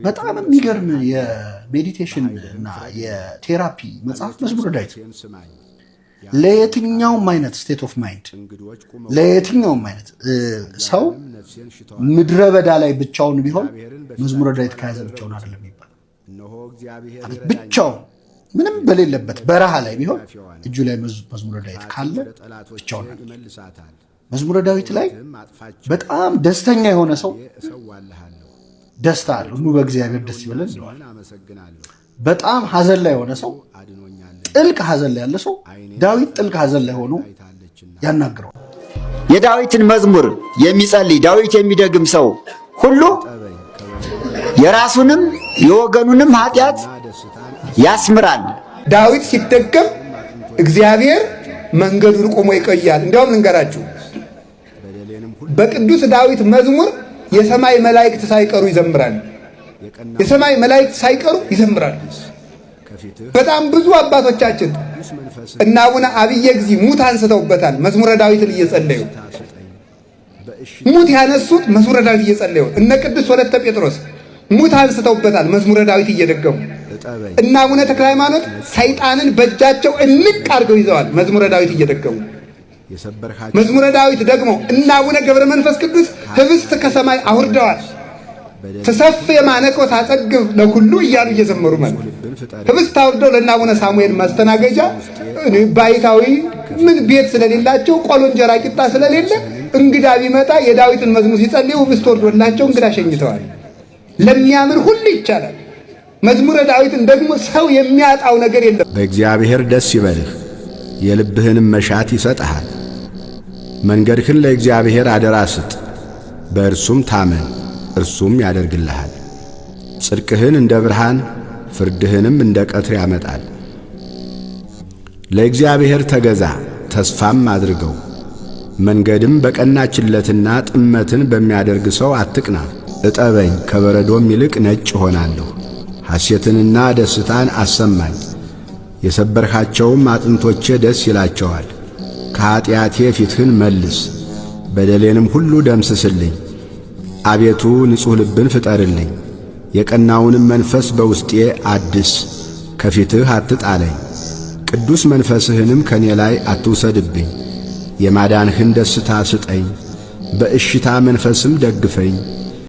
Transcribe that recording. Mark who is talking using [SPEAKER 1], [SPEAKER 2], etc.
[SPEAKER 1] በጣም የሚገርም የ meditation እና የ therapy መጽሐፍ መዝሙረ ዳዊት። ለየትኛውም አይነት state of mind፣ ለየትኛውም አይነት ሰው ምድረ በዳ ላይ ብቻውን ቢሆን መዝሙረ ዳዊት ከያዘ ብቻውን አይደለም ይባላል። ብቻውን ምንም በሌለበት በረሃ ላይ ቢሆን እጁ ላይ መዝሙረ ዳዊት ካለ ብቻውን አይደለም። መዝሙረ ዳዊት ላይ በጣም ደስተኛ የሆነ ሰው ደስታ አለው። ኑ በእግዚአብሔር ደስ ይበለን ይለዋል። በጣም ሐዘን ላይ የሆነ ሰው፣ ጥልቅ ሐዘን ላይ ያለ ሰው ዳዊት ጥልቅ ሐዘን ላይ ሆኖ ያናግረዋል።
[SPEAKER 2] የዳዊትን መዝሙር የሚጸልይ፣ ዳዊት የሚደግም ሰው ሁሉ የራሱንም የወገኑንም ኃጢአት ያስምራል።
[SPEAKER 3] ዳዊት ሲደገም እግዚአብሔር መንገዱን ቆሞ ይቆያል። እንዲያውም ልንገራችሁ፣ በቅዱስ ዳዊት መዝሙር የሰማይ መላእክት ሳይቀሩ ይዘምራሉ። የሰማይ መላእክት ሳይቀሩ ይዘምራሉ። በጣም ብዙ አባቶቻችን እና አቡነ አብየ እግዚእ ሙት አንስተውበታል። መዝሙረ ዳዊትን እየጸለዩ ሙት ያነሱት መዝሙረ ዳዊት እየጸለዩ። እነ ቅዱስ ወለተ ጴጥሮስ ሙት አንስተውበታል። መዝሙረ ዳዊት እየደገሙ። እነ አቡነ ተክለ ሃይማኖት ሰይጣንን በእጃቸው እንቅ አድርገው ይዘዋል። መዝሙረ ዳዊት እየደገሙ። መዝሙረ ዳዊት ደግሞ እነ አቡነ ገብረ መንፈስ ቅዱስ ህብስት ከሰማይ አውርደዋል። ትሰፍ የማነቆ ታጸግብ ለኩሉ እያሉ እየዘመሩ ማለት ህብስት አውርደው ለእነ አቡነ ሳሙኤል ማስተናገጃ ባይታዊ ምን ቤት ስለሌላቸው፣ ቆሎ እንጀራ ቂጣ ስለሌለ እንግዳ ቢመጣ የዳዊትን መዝሙር ሲጸልዩ ህብስት ወርዶላቸው እንግዳ ሸኝተዋል። ለሚያምን ሁሉ ይቻላል። መዝሙረ ዳዊትን ደግሞ ሰው የሚያጣው ነገር የለም።
[SPEAKER 4] በእግዚአብሔር ደስ ይበልህ፣ የልብህንም መሻት ይሰጥሃል። መንገድህን ለእግዚአብሔር አደራ ስጥ፣ በእርሱም ታመን፣ እርሱም ያደርግልሃል። ጽድቅህን እንደ ብርሃን ፍርድህንም እንደ ቀትር ያመጣል። ለእግዚአብሔር ተገዛ፣ ተስፋም አድርገው። መንገድም በቀናችለትና ጥመትን በሚያደርግ ሰው አትቅና። እጠበኝ፣ ከበረዶም ይልቅ ነጭ እሆናለሁ። ሐሴትንና ደስታን አሰማኝ፣ የሰበርካቸውም አጥንቶቼ ደስ ይላቸዋል። ከኀጢአቴ ፊትህን መልስ፣ በደሌንም ሁሉ ደምስስልኝ። አቤቱ፣ ንጹሕ ልብን ፍጠርልኝ፣ የቀናውንም መንፈስ በውስጤ አድስ። ከፊትህ አትጣለኝ፣ ቅዱስ መንፈስህንም ከኔ ላይ አትውሰድብኝ። የማዳንህን ደስታ ስጠኝ፣ በእሽታ መንፈስም ደግፈኝ።